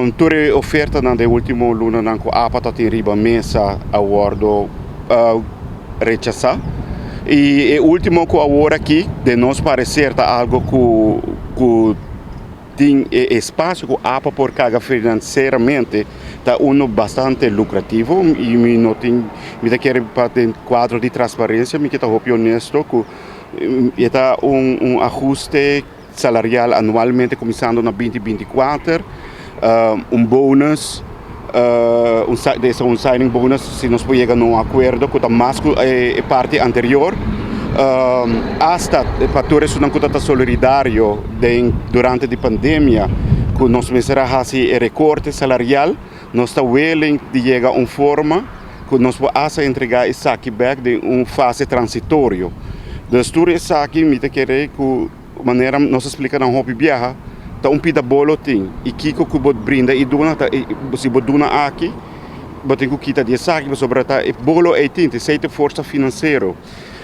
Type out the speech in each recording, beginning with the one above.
Tur e ofertanan den ultimo lunanan ku apa ta tin riba mesa a wòrdu rechasá. I e último ku awor aki den nos pareser ta algu ku ku tin e espasio ku apa por karga finansieramente ta unu bastante lukrativo i mi no tin mi ta kere pa den kuadro di transparensia mi ke ta hopi honesto ku e ta un ahuste salarial anualmente kuminsando na binti binti kuater, un bonus, un signing bonus si nos por yega na un akuerdo ku ta mas ku e parti anterior, asta pa tur esunnan ku ta ta solidario den durante di pandemia ku nos mester a hasi e rekorte salarial, nos ta willing di yega un forma ku nos por asta entregá esaki bèk den un fase transitorio. Dus tur esaki mi ta kere ku manera nos a splika nan hopi biaha ta un pida bolo tin i kiko ku bo brinda i duna ta si bo duna aki bo tin ku kita di esaki pasobra ta e bolo ei tin esei ta e forsa finansero.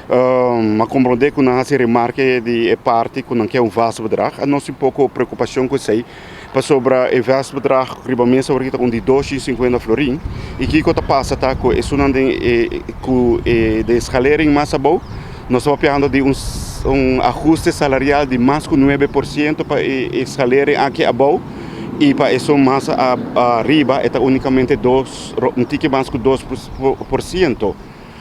A komprondé ku nan hasi remarke di e parti ku nan ke un vast bedrag a nos tin poko preokupashon ku esei. Pasobra e vestbedrag riba mesa ora ki ta un di dos i sinkuenta florin i kiko ta pasa ta ku esunnan den e ku e den eskalering mas abou nos ta papiando di un un ahuste salarial di mas ku 9% pa e eskalering aki abou i pa esun mas ariba e ta unikamente dos un tiki mas ku 2%.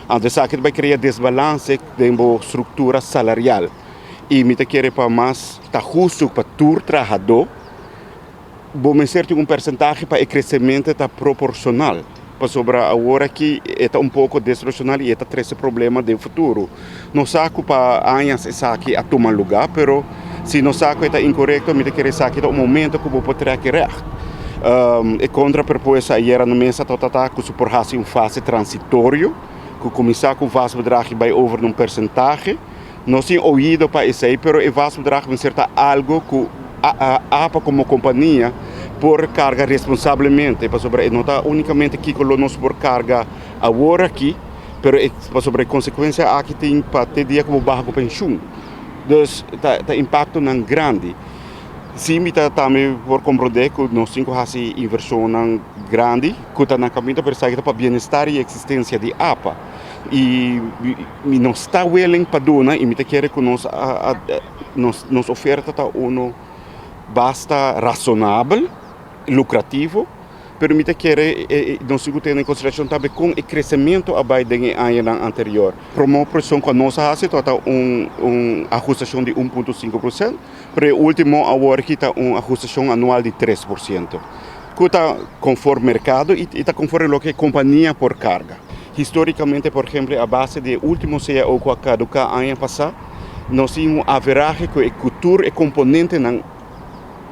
Anto esaki ta bai krea desbalanse den bo struktura salarial. I mi ta kere pa mas ta hustu pa tur trahadó, bo mester tin un persentahe pa e kresementu ta proporshonal, pasobra awor aki e ta un poko desproporshonal i e ta trese problema den futuro. Nos sa ku pa añas esaki a tuma lugá, pero si nos sa ku e ta inkorekto mi ta kere esaki ta un momento ku bo por trèk e règt. E kontrapropuesta ayera na mesa ta ta ku su por hasi un fase transitorio, ku kuminsá ku vastbedrag i bai over na un persentahe. Nos tin oido pa esei, pero e vastbedrag mester ta algo ku apa komo kompania por karga responsablemente, pasobra e no ta únikamente kiko lo nos por karga awor aki, pero e pasobra e konsekuensia aki tin pa te dia ku bo baha ku penshun. Dus ta ta impaktonan grandi. Sí mi ta tambe por komprondé ku nos tin ku hasi invershonnan grandi ku ta na kaminda, pero esaki ta pa bienestar i eksistensia di apa. I mi no sta willing pa duna i mi ta kere ku nos a nos nos oferta ta uno basta rasonabel, lukrativo, pero mi ta kere nos tin ku tene en konsiderashon tambe kon e kresementu a bai den e añanan anterior. Promó presion ku nos a hasi tabata un un ahustashon di 1.5%, pero e último awor aki ta un ahustashon anual di 3%, ku ta konforme merkado i ta konforme loke e kompania por karga. Histórikamente, por ehempel, a base di e último cao ku a kaduká aña pasá, nos tin un averahe ku e ku tur e komponentenan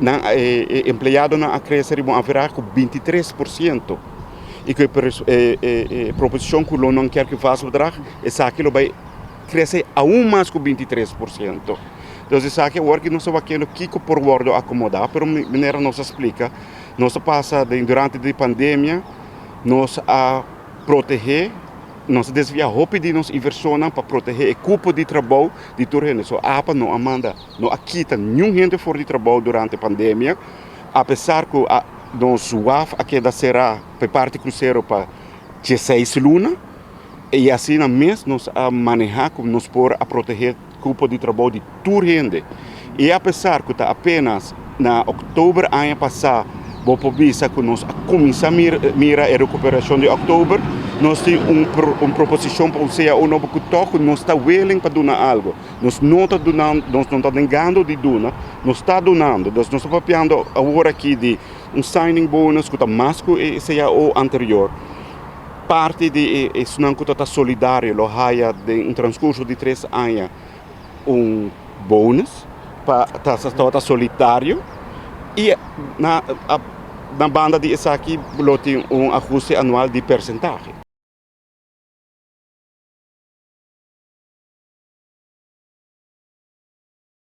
nan e empleadonan a krese riba un averahe ku 23% i ku e e proposishon ku lo nan kier ku vastbedrag esaki lo bai krese aun mas ku 23%. Entonces esaki awor ku nos ta wak kiko por wòrdu akomodá, pero manera nos a splika nos a pasa den durante di pandemia. Nos a protehé, nos a desviá hopi di nos invershonnan pa protehé e kupo di trabou di tur hende. So apa no a manda, no a kita niun hende for di trabou durante pandemia, apesar ku a nos waf a keda será pa e parti krusero pa dieseis luna i asina mes nos a manehá ku nos por a protehé kupo di trabou di tur hende. I apesar ku ta apenas na òktober aña pasá bo por bisa ku nos a kuminsá mira e rekuperashon di òktober, nos tin un un proposishon pa un cao nobo ku tòg ku nos ta willing pa duna algu. Nos no ta dunando, nos no ta nengando di duna, nos ta dunando. Dus nos ta papiando awor aki di un signing bonus ku ta mas ku e cao anterior. Parti di esnan ku ta ta solidario lo haya den un transkurso di tres aña un bonus pa ta tabata solitario i na na banda di esaki lo tin un ahuste anual di persentahe.